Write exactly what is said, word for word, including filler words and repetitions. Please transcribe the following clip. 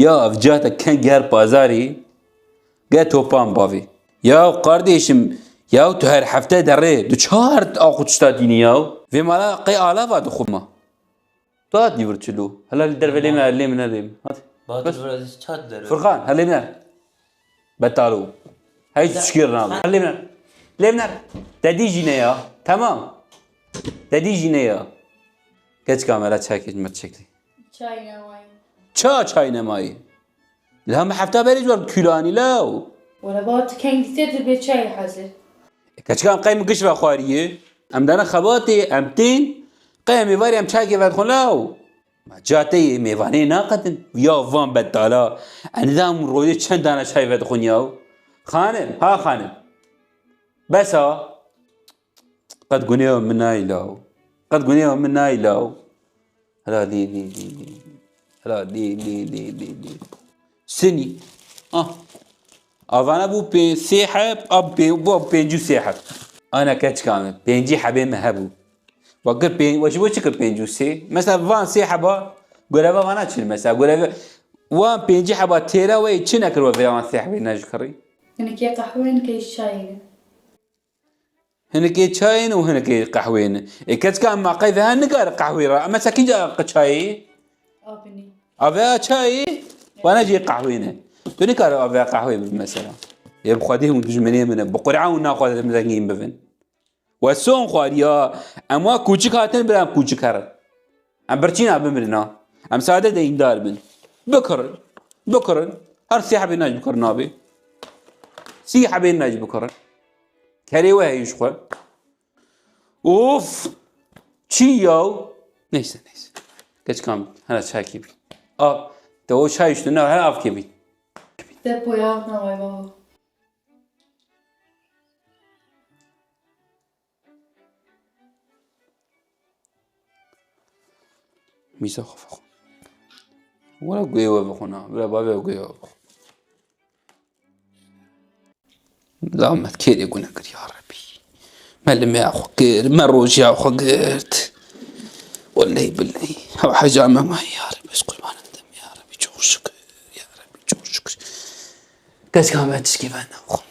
Ya ev cihata keng ger pazarî, ge topan bavî. Ya kardeşim, ya tu her hefte derê du çar axu tişta dînî ya. Vê mala qey alava dixuma. Tu hat dîvir çilo. Hela li derve lê min, lê min, lê min. Hadi. Batir Bes. Biraz çat der. Furkan, hela lê min. Betalo. Hey, tu şikir nam. Hela lê min. Lê min. Te dî jî ne ya. Tamam. Te dî jî ne ya. Geç kamera çek, geç mer çekti. Çay nemayî. Ça çay nemayî. La me hefta berê ji we külanî law. Were baba, tu keng dîtê tu bê çayê hezir. E, keçika em qey min giş ve xwariyê. Em dana xebatê, em tên. Qey em êvarî em çayekê vedixwin law. Ma ca te yê mêvanê naqetin. Ya van betala. Enî da em rojê çend dana çay vedixwin yaw. Xanim, ha xanim. Bes ha. Qet gunêya min nayî law. Qet gunêya min nayî law. Hela lê, lê, lê, lê. Hela lê, lê, lê, lê, lê. Sinî. Ah. Avana bû pê-, sê heb, ab pê-, bû pêncî û sê heb. Ana keçika min, pêncî hebê min hebû. Wa kir pê-, wa ji bo çi kir pêncî û sê? Mesela van sê heba, göreve vana çin mesela, göreve wan pêncî heba têra we çi nekir we vê wan sê hebê nejikirî? Hinikê qehwê, hinikê çayê ne. Hinikê çayê ne û hinikê qehwê ne. Ê keçika em ma qey veha nikare qehwê re. Em mesela kînca qe çayê? Abinî. A veha çayê? Wana jê qehwê ne. Tu nikare a veha qehwê bibî mesela. Yê bi Xwedê hûn dijminê min e. Bi Qur'an hûn naxwazin em zengîn bibin. We son xwariya, em wa kûçik hatin bira em kûçik herin. Em birçîna bimirin ha. Em sade deyîndar bin. Bikirin. Bikirin. Her sê hebê nac bikirin abi. Sî hebê nac bikirin. Kerê we heyî ji xwe. Of! Çi yaw? Neyse, neyse. Keçikam hera çayekî bî. A, te o çay işte ne hera avkê bî. Depoya navay baba. Mîza xwe vexwe. Were guhê we vexwe na. Bira bavê we guhê we vexwe. Zahmet kêrê gune kir ya Rebî. Me limeya xwe kir, me rojiya xwe girt. Wellehî billehî. Hew heca me mayî ya Rebî. Ez qurbanin dem ya Rebî. Çok şükür ya Rebî. Çok şükür. Keşke me tişkî ben nexwe.